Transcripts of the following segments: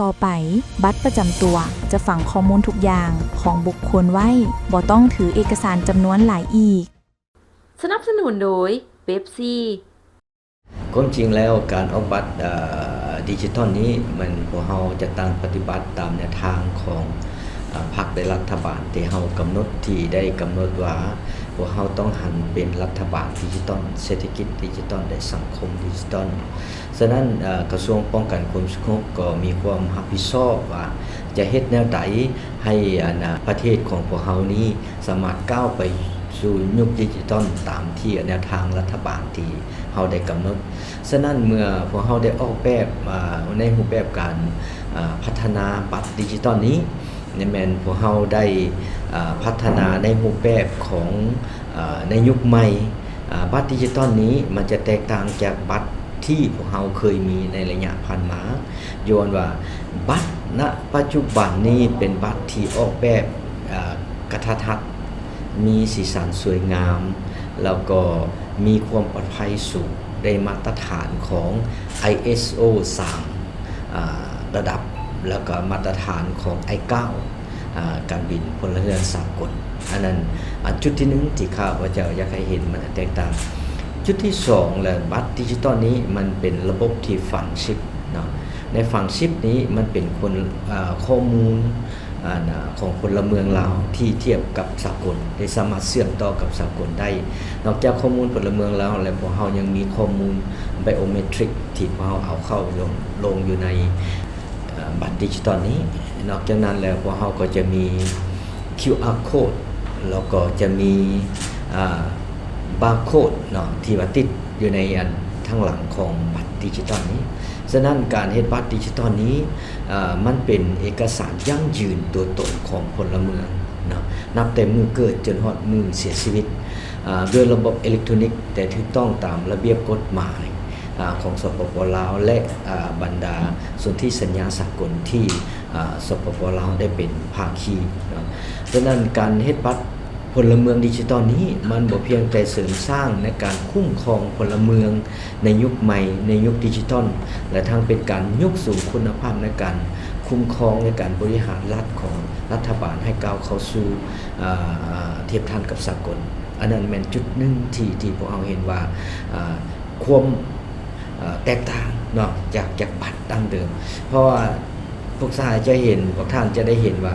ຕໍ່ໄປ, ບັດປະຈຳຕົວຈະຝັງຂໍ້ມູນທຸກຢ່າງຂອງບຸກຄົນໄວ້, ບໍ່ຕ້ອງຖືເອກະສານຈຳນວນຫຼາຍອີກ. ສະໜັບສະໜູນໂດຍ ເປັບຊີ. ຄວາມຈິງແລ້ວ ການອອກບັດ ເອີ ດິຈິຕອນນີ້ ແມ່ນພວກເຮົາຈັດຕັ້ງປະຕິບັດຕາມແນວທາງຂອງ ເອີ ພັກ ແລະ ລັດຖະບານທີ່ເຮົາກຳນົດ, ທີ່ໄດ້ກຳນົດວ່າ ພວກເຮົາຕ້ອງຫັນເປັນລັດຖະບານດິຈິຕອນ, ເສດຖະກິດດິຈິຕອນ ແລະ ສັງຄົມດິຈິຕອນ. ສະນັ້ນ, ເອີ ກະຊວງປ້ອງກັນຄວາມສະຫງົບກໍມີຄວາມຮັບຜິດຊອບວ່າ ຈະເຮັດແນວໃດໃຫ້ ອັນ ອາ ປະເທດຂອງພວກເຮົານີ້ສາມາດກ້າວໄປສູ່ຍຸກດິຈິຕອນ ຕາມທີ່ແນວທາງລັດຖະບານທີ່ເຮົາໄດ້ກຳນົດ. ສະນັ້ນເມື່ອພວກເຮົາໄດ້ອອກແບບ ອາ ໃນຮູບແບບການ ອາ ພັດທະນາບັດດິຈິຕອນນີ້ ນີ້ແມ່ນພວກເຮົາໄດ້ ອາ ພັດທະນາໃນຮູບແບບຂອງ ອາ ໃນຍຸກໃໝ່. ອາ ບັດດິຈິຕອນນີ້ມັນຈະແຕກຕ່າງຈາກບັດທີ່ພວກເຮົາເຄີຍມີໃນໄລຍະຜ່ານມາ, ຍ້ອນວ່າບັດ ນະ ປັດຈຸບັນນີ້ເປັນບັດທີ່ອອກແບບ ອາ ກະທັດຮັດ, ມີສີສັນສວຍງາມ ແລ້ວກໍມີຄວາມປອດໄພສູງ, ໄດ້ມາດຕະຖານຂອງ ໄອເອສໂອ ສາມ ອາ ລະດັບ ແລ້ວກໍມາດຕະຖານຂອງ ໄອເກົ້າ ອາ ການບິນພົນລະເຮືອນສາກົນ. ອັນນັ້ນ ອັນຈຸດທີໜຶ່ງທີ່ຂ້າພະເຈົ້າຢາກໃຫ້ເຫັນມັນແຕກຕ່າງ. ຈຸດທີສອງ ແລະ ບັດດິຈິຕອນນີ້ມັນເປັນລະບົບທີ່ຝັງຊິບເນາະ. ໃນຝັງຊິບນີ້ມັນເປັນຄົນ ອາ ຂໍ້ມູນ ອັນ ອາ ຂອງພົນລະເມືອງລາວທີ່ທຽບກັບສາກົນ, ໄດ້ສາມາດເຊື່ອມຕໍ່ກັບສາກົນໄດ້. ນອກຈາກຂໍ້ມູນພົນລະເມືອງລາວແລ້ວ ພວກເຮົາຍັງມີຂໍ້ມູນໄບໂອເມຕຣິກ ທີ່ພວກເຮົາເອົາເຂົ້າລົງ ລົງຢູ່ໃນ ເອີ ບັດດິຈິຕອນນີ້. ນອກຈາກນັ້ນແລ້ວ ພວກເຮົາກໍຈະມີຄິວອາໂຄດ ແລ້ວກໍຈະມີ ອາ ບາໂຄດເນາະ ທີ່ວ່າຕິດຢູ່ໃນອັນທາງຫຼັງຂອງບັດດິຈິຕອນນີ້. ສະນັ້ນການເຮັດບັດດິຈິຕອນນີ້ ອາ ມັນເປັນເອກະສານຢັ້ງຢືນຕົວຕົນຂອງພົນລະເມືອງເນາະ ນັບແຕ່ມື້ເກີດຈົນຮອດມື້ເສຍຊີວິດ ອາ ດ້ວຍລະບົບເອເລັກໂທຣນິກ ແຕ່ຖືກຕ້ອງຕາມລະບຽບກົດໝາຍ ອາ ຂອງ ສປປ ລາວ ແລະ ອາ ບັນດາສົນທິສັນຍາສາກົນທີ່ ອາ ສປປ ລາວ ໄດ້ເປັນພາຄີເນາະ. ສະນັ້ນການເຮັດບັດ ພົນລະເມືອງດິຈິຕອນນີ້ ມັນບໍ່ພຽງແຕ່ເສີມສ້າງໃນການຄຸ້ມຄອງພົນລະເມືອງໃນຍຸກໃໝ່, ໃນຍຸກດິຈິຕອນ ແລະ ທັງເປັນການຍົກສູງຄຸນນະພາບໃນການຄຸ້ມຄອງ ໃນການບໍລິຫານລັດຂອງລັດຖະບານໃຫ້ກ້າວເຂົ້າສູ່ ອາ ທຽບທັນກັບສາກົນ. ອັນນັ້ນແມ່ນຈຸດໜຶ່ງທີ່ ທີ່ພວກເຮົາເຫັນວ່າ ອາ ຄວາມ ເອີ ແຕກຕ່າງເນາະ ຈາກ ຈາກບັດດັ້ງເດີມ. ເພາະວ່າພວກທ່ານຈະເຫັນ ພວກທ່ານຈະໄດ້ເຫັນວ່າ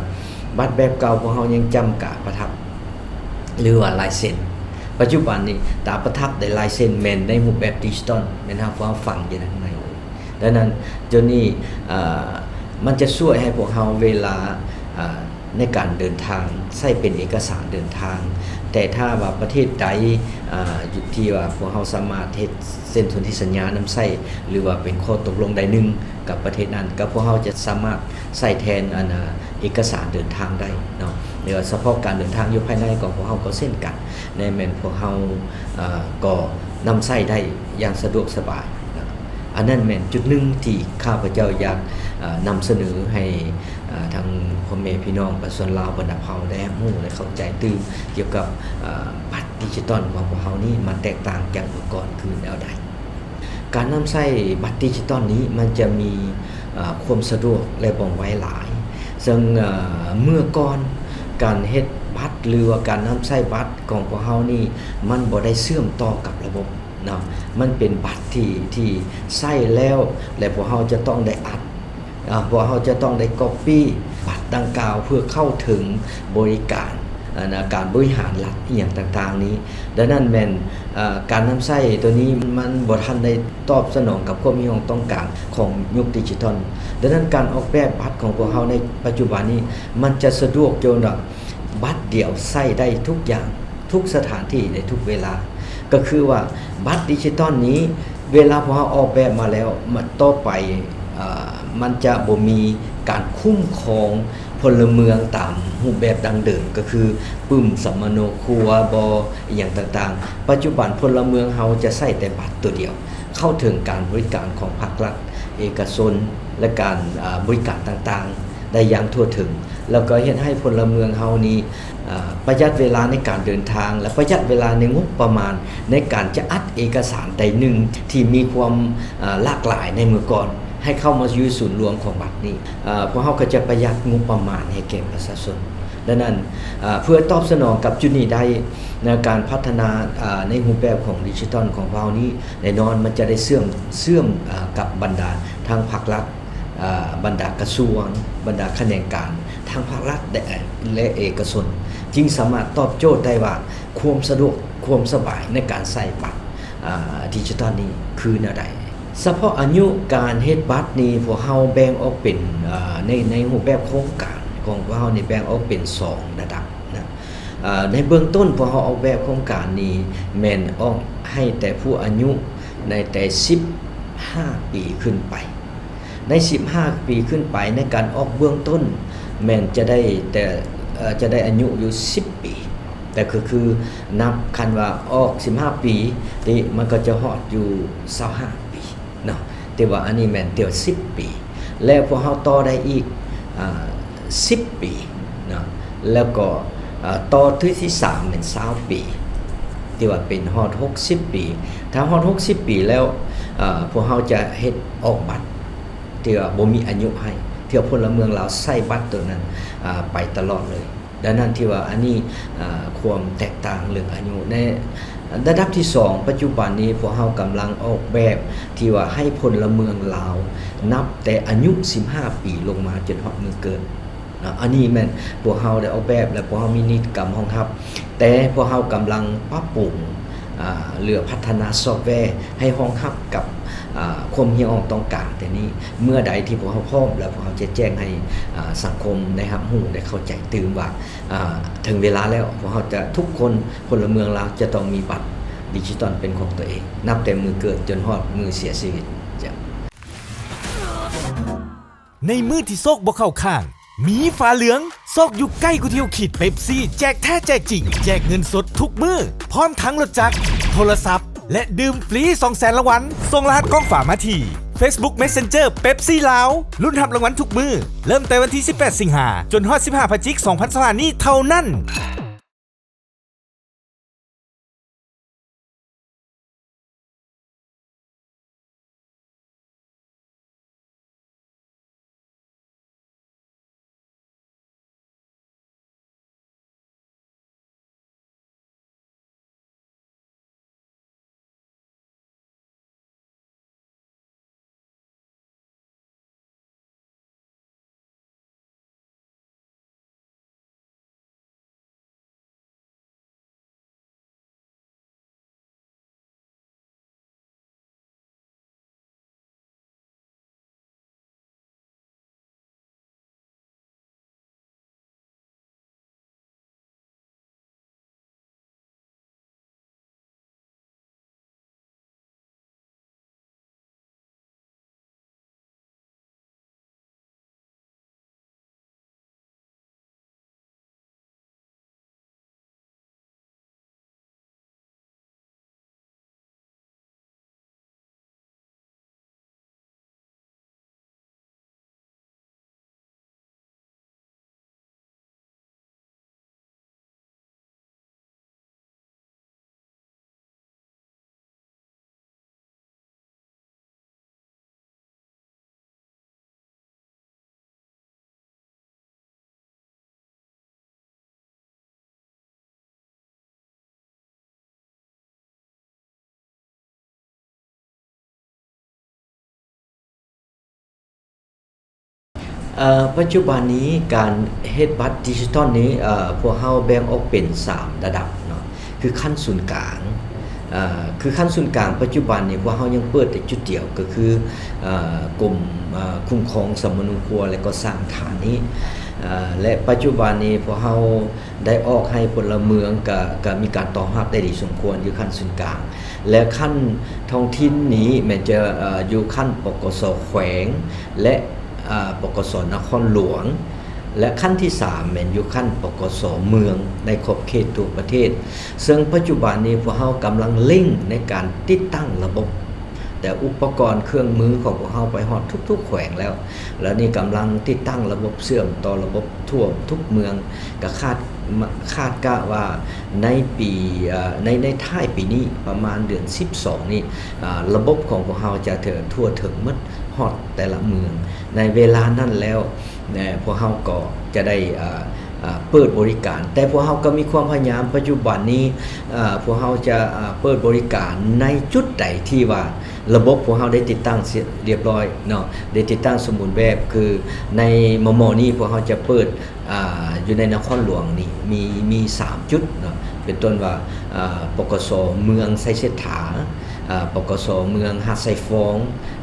ບັດແບບເກົ່າພວກເຮົາຍັງຈ້ຳກາປະທັບ ຫຼືວ່າລາຍເຊັນ. ປັດຈຸບັນນີ້ ຕາປະທັບ ແລະ ລາຍເຊັນແມ່ນໃນຮູບແບບດິຈິຕອນ, ແມ່ນເຮົາ ພວກເຮົາຝັງຢູ່ໃນຂ້າງໃນ. ດັ່ງນັ້ນ ໂຕນີ້ ເອີ ມັນຈະຊ່ວຍໃຫ້ພວກເຮົາເວລາ ເອີ ໃນການເດີນທາງ ໃຊ້ເປັນເອກະສານເດີນທາງ. ແຕ່ຖ້າວ່າປະເທດໃດ ອາ ທີ່ວ່າພວກເຮົາສາມາດເຮັດເສັ້ນສົນທິສັນຍານຳໃຊ້ ຫຼືວ່າເປັນຂໍ້ຕົກລົງໃດໜຶ່ງກັບປະເທດນັ້ນ ກໍພວກເຮົາຈະສາມາດໃຊ້ແທນ ອັນ ອາ ເອກະສານເດີນທາງໄດ້ເນາະ. ຫຼືວ່າສະເພາະການເດີນທາງຢູ່ພາຍໃນຂອງພວກເຮົາກໍເຊັ່ນກັນ, ແມ່ນພວກເຮົາ ອາ ກໍນຳໃຊ້ໄດ້ຢ່າງສະດວກສະບາຍເນາະ. ອັນນັ້ນແມ່ນຈຸດໜຶ່ງທີ່ຂ້າພະເຈົ້າຢາກ ອາ ນຳສະເໜີໃຫ້ ອາ ທັງພໍ່ແມ່ພີ່ນ້ອງປະຊາຊົນລາວບັນດາເຜົ່າໄດ້ຮັບຮູ້ ແລະ ເຂົ້າໃຈຕື່ມກ່ຽວກັບ ອາ ບັດດິຈິຕອນຂອງພວກເຮົານີ້ ມັນແຕກຕ່າງຈາກເມື່ອກ່ອນຄືແນວໃດ. ການນຳໃຊ້ບັດດິຈິຕອນນີ້ ມັນຈະມີ ອາ ຄວາມສະດວກ ແລະ ວ່ອງໄວຫຼາຍ. ເຊິ່ງ ອາ ເມື່ອກ່ອນ ການເຮັດບັດ ຫຼືວ່າການນຳໃຊ້ບັດຂອງພວກເຮົານີ້ ມັນບໍ່ໄດ້ເຊື່ອມຕໍ່ກັບລະບົບ ເນາະ, ມັນເປັນບັດທີ່ ທີ່ໃຊ້ແລ້ວ ແລະ ພວກເຮົາຈະຕ້ອງໄດ້ອັດ ອາ ພວກເຮົາຈະຕ້ອງໄດ້ກັອບປີ້ບັດດັ່ງກ່າວ ເພື່ອເຂົ້າເຖິງບໍລິການ ອັນນະ ການບໍລິຫານລັດອີ່ຫຍັງຕ່າງໆນີ້. ດັ່ງນັ້ນແມ່ນ ອາ ການນຳໃຊ້ໂຕນີ້ມັນບໍ່ທັນໄດ້ຕອບສະໜອງກັບຄວາມຮຽກຮ້ອງຕ້ອງການຂອງຍຸກດິຈິຕອນ. ດັ່ງນັ້ນການອອກແບບບັດຂອງພວກເຮົາໃນປັດຈຸບັນນີ້ ມັນຈະສະດວກຈົນວ່າ ບັດດຽວໃຊ້ໄດ້ທຸກຢ່າງ ທຸກສະຖານທີ່ ໃນທຸກເວລາ. ກໍຄືວ່າບັດດິຈິຕອນນີ້ ເວລາພວກເຮົາອອກແບບມາແລ້ວ ມາ ຕໍ່ໄປ ເອີ ມັນຈະບໍ່ມີການຄຸ້ມຄອງພົນລະເມືອງຕາມຮູບແບບດັ້ງເດີມ ກໍຄືປຶ້ມສຳມະໂນຄົວບໍ ອີ່ຫຍັງຕ່າງໆ. ປັດຈຸບັນພົນລະເມືອງເຮົາຈະໃຊ້ແຕ່ບັດຕົວດຽວ ເຂົ້າເຖິງການບໍລິການຂອງພາກລັດ ເອກະຊົນ ແລະ ການ ອາ ບໍລິການຕ່າງໆ ໄດ້ຢ່າງທົ່ວເຖິງ ແລ້ວກໍເຮັດໃຫ້ພົນລະເມືອງເຮົານີ້ ອາ ປະຢັດເວລາໃນການເດີນທາງ ແລະ ປະຢັດເວລາໃນງົບປະມານໃນການຈະອັດເອກະສານໃດໜຶ່ງທີ່ມີຄວາມ ອາ ຫຼາກຫຼາຍໃນເມື່ອກ່ອນ. ໃຫ້ເຂົ້າມາຢູ່ສູນລວມຂອງລັດນີ້ ເອີ ພວກເຮົາກໍຈະປະຢັດງົບປະມານໃຫ້ແກ່ປະຊາຊົນ. ດັ່ງນັ້ນ ເອີ ເພື່ອຕອບສະໜອງກັບຈຸດນີ້ໄດ້ນະ ການພັດທະນາ ເອີ ໃນຮູບແບບຂອງດິຈິຕອນຂອງພວກເຮົານີ້ ແນ່ນອນມັນຈະໄດ້ເຊື່ອມ ເຊື່ອມ ເອີ ກັບບັນດາທາງພາກລັດ ເອີ ບັນດາກະຊວງ ບັນດາຂະແໜງການທາງພາກລັດ ແລະ ແລະ ເອກະຊົນ ຈຶ່ງສາມາດຕອບໂຈດໄດ້ວ່າ ຄວາມສະດວກ ຄວາມສະບາຍໃນການໃຊ້ບັດ ອາ ດິຈິຕອນນີ້ຄືແນວໃດ? ສະເພາະອາຍຸການເຮັດບັດນີ້ ພວກເຮົາແບ່ງອອກເປັນ ອາ ໃນ ໃນຮູບແບບໂຄງການຂອງພວກເຮົານີ້ແບ່ງອອກເປັນສອງລະດັບນະ. ອາ ໃນເບື້ອງຕົ້ນພວກເຮົາອອກແບບໂຄງການນີ້ແມ່ນອອກໃຫ້ແຕ່ຜູ້ອາຍຸໃນແຕ່ສິບຫ້າປີຂຶ້ນໄປ. ໃນສິບຫ້າປີຂຶ້ນໄປ ໃນການອອກເບື້ອງຕົ້ນແມ່ນຈະໄດ້ແຕ່ ເອີ ຈະໄດ້ອາຍຸຢູ່ສິບປີ ແຕ່ກໍຄືນັບຄັນວ່າອອກສິບຫ້າປີນີ້ ມັນກໍຈະຮອດຢູ່ຊາວຫ້າປີເນາະ ແຕ່ວ່າອັນນີ້ແມ່ນແຕ່ວ່າສິບປີ ແລ້ວພວກເຮົາຕໍ່ໄດ້ອີກ ອາ ສິບປີເນາະ ແລ້ວກໍ ອາ ຕໍ່ເທື່ອທີສາມແມ່ນຊາວປີ ທີ່ວ່າເປັນຮອດຫົກສິບປີ. ຖ້າຮອດຫົກສິບປີແລ້ວ ອາ ພວກເຮົາຈະເຮັດອອກບັດ ທີ່ວ່າບໍ່ມີອາຍຸໃຫ້ ທີ່ວ່າພົນລະເມືອງລາວໃຊ້ບັດໂຕນັ້ນ ອາ ໄປຕະຫຼອດເລີຍ. ດັ່ງນັ້ນທີ່ວ່າອັນນີ້ ອາ ຄວາມແຕກຕ່າງເລື່ອງອາຍຸ. ໃນລະດັບທີສອງ ປັດຈຸບັນນີ້ພວກເຮົາກຳລັງອອກແບບທີ່ວ່າໃຫ້ພົນລະເມືອງລາວນັບແຕ່ອາຍຸສິບຫ້າປີລົງມາຈົນຮອດມື້ເກີດ. ເນາະ ອັນນີ້ແມ່ນພວກເຮົາໄດ້ອອກແບບ ແລະ ພວກເຮົາມີນິຕິກຳຮອງຮັບ ແຕ່ພວກເຮົາກຳລັງປັບປຸງ ອາ ຫຼື ພັດທະນາຊອບແວໃຫ້ຮອງຮັບກັບ ອາ ຄວາມຮຽກຮ້ອງຕ້ອງການແຕ່ນີ້. ເມື່ອໃດທີ່ພວກເຮົາພ້ອມແລ້ວ ພວກເຮົາຈະແຈ້ງໃຫ້ ອາ ສັງຄົມໄດ້ຮັບຮູ້ ໄດ້ເຂົ້າໃຈຕື່ມວ່າ ອາ ເຖິງເວລາແລ້ວ ພວກເຮົາຈະ ທຸກຄົນ ພົນລະເມືອງລາວຈະຕ້ອງມີບັດດິຈິຕອນເປັນຂອງຕົວເອງ ນັບແຕ່ມື້ເກີດຈົນຮອດມື້ເສຍຊີວິດ. ເຈົ້າ. ໃນມື້ທີ່ໂຊກບໍ່ເຂົ້າຂ້າງ ມີຟ້າເຫຼືອງ ໂຊກຢູ່ໃກ້ກວ່າທີ່ເຮົາຄິດ. ເປັບຊີ ແຈກແທ້ແຈກຈິງ ແຈກເງິນສົດທຸກມື້ ພ້ອມທັງລົດຈັກ, ໂທລະສັບ ແລະ ດື່ມຟຣີສອງແສນລາງວັນ. ສົ່ງລະຫັດກ້ອງຝາມາທີ່ Facebook Messenger ເປັບຊີລາວ ລຸ້ນຮັບລາງວັນທຸກມື້ ເລີ່ມແຕ່ວັນທີສິບແປດ ສິງຫາ ຈົນຮອດສິບຫ້າ ພະຈິກ ສອງພັນຊາວຫ້ານີ້ເທົ່ານັ້ນ. ເອີ ປັດຈຸບັນນີ້ການເຮັດບັດດິຈິຕອນນີ້ ເອີ ພວກເຮົາແບ່ງອອກເປັນສາມລະດັບເນາະ ຄືຂັ້ນສູນກາງ ເອີ ຄືຂັ້ນສູນກາງປັດຈຸບັນນີ້ພວກເຮົາຍັງເປີດແຕ່ຈຸດດຽວ ກໍຄື ເອີ ກົມ ເອີ ຄຸ້ມຄອງສຳມະໂນຄົວ ແລະ ກໍສ້າງຖານນີ້ ເອີ ແລະ ປັດຈຸບັນນີ້ພວກເຮົາ ໄດ້ອອກໃຫ້ພົນລະເມືອງກະ ກະມີການຕອບຮັບໄດ້ດີສົມຄວນຢູ່ຂັ້ນສູນກາງ ແລະ ຂັ້ນທ້ອງຖິ່ນນີ້ແມ່ນຈະ ເອີ ຢູ່ຂັ້ນ ປກສ ແຂວງ ແລະ ອາ ປກສ ນະຄອນຫຼວງ ແລະ ຂັ້ນທີສາມແມ່ນຢູ່ຂັ້ນ ປກສ ເມືອງ ໃນຂອບເຂດທົ່ວປະເທດ. ເຊິ່ງປັດຈຸບັນນີ້ພວກເຮົາກຳລັງເລັ່ງໃນການຕິດຕັ້ງລະບົບ ແຕ່ອຸປະກອນເຄື່ອງມືຂອງພວກເຮົາໄປຮອດທຸກໆແຂວງແລ້ວ ແລ້ວນີ້ກຳລັງຕິດຕັ້ງລະບົບເຊື່ອມຕໍ່ລະບົບທົ່ວທຸກເມືອງ ກະຄາດ ຄາດກະວ່າໃນປີ ເອີ ໃນ ໃນທ້າຍປີນີ້ ປະມານເດືອນສິບສອງນີ້ ອາ ລະບົບຂອງພວກເຮົາຈະເຖິງ ທົ່ວເຖິງໝົດ ຮອດແຕ່ລະເມືອງ ໃນເວລານັ້ນແລ້ວ ພວກເຮົາກໍຈະໄດ້ ເອີ ເປີດບໍລິການ. ແຕ່ພວກເຮົາກໍມີຄວາມພະຍາຍາມ ປັດຈຸບັນນີ້ ພວກເຮົາຈະເປີດບໍລິການໃນຈຸດໃດທີ່ວ່າລະບົບພວກເຮົາໄດ້ຕິດຕັ້ງເສຍລຽບຮ້ອຍເນາະ ໄດ້ຕິດຕັ້ງສົມບູນແບບ. ຄືໃນມໍ່ໆນີ້ ພວກເຮົາຈະເປີດ ອາ ຢູ່ໃນນະຄອນຫຼວງນີ້ ມີ ມີສາມຈຸດເນາະ ເປັນຕົ້ນວ່າ ອາ ປກສ ເມືອງໄຊເສດຖາ, ອາ ປກສ ເມືອງຫາດຊາຍຟອງ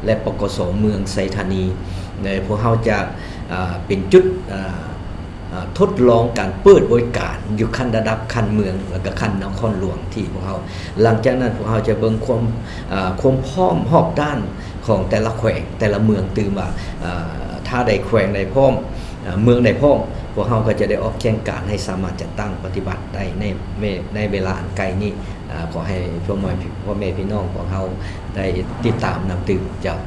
ແລະ ປກສ ເມືອງໄຊທານີ. ພວກເຮົາຈະ ອາ ເປັນຈຸດ ອາ ອາ ທົດລອງການເປີດບໍລິການຢູ່ຂັ້ນລະດັບຂັ້ນເມືອງ ແລະ ກະຂັ້ນນະຄອນຫຼວງ ທີ່ພວກເຮົາ ຫຼັງຈາກນັ້ນພວກເຮົາຈະເບິ່ງຄວາມ ອາ ຄວາມພ້ອມຮອບດ້ານຂອງແຕ່ລະແຂວງ ແຕ່ລະເມືອງຕື່ມວ່າ ອາ ຖ້າໃດແຂວງໃດພ້ອມ ເມືອງໃດພ້ອມ ພວກເຮົາກໍຈະໄດ້ອອກແຈ້ງການໃຫ້ສາມາດຈັດຕັ້ງປະຕິບັດໄດ້ໃນ ໃນເວລາອັນໃກ້ນີ້. ອາ ຂໍໃຫ້ພໍ່ແມ່ ພໍ່ແມ່ພີ່ນ້ອງຂອງເຮົາໄດ້ຕິດຕາມນຳຕື່ມ. ເຈົ້າ.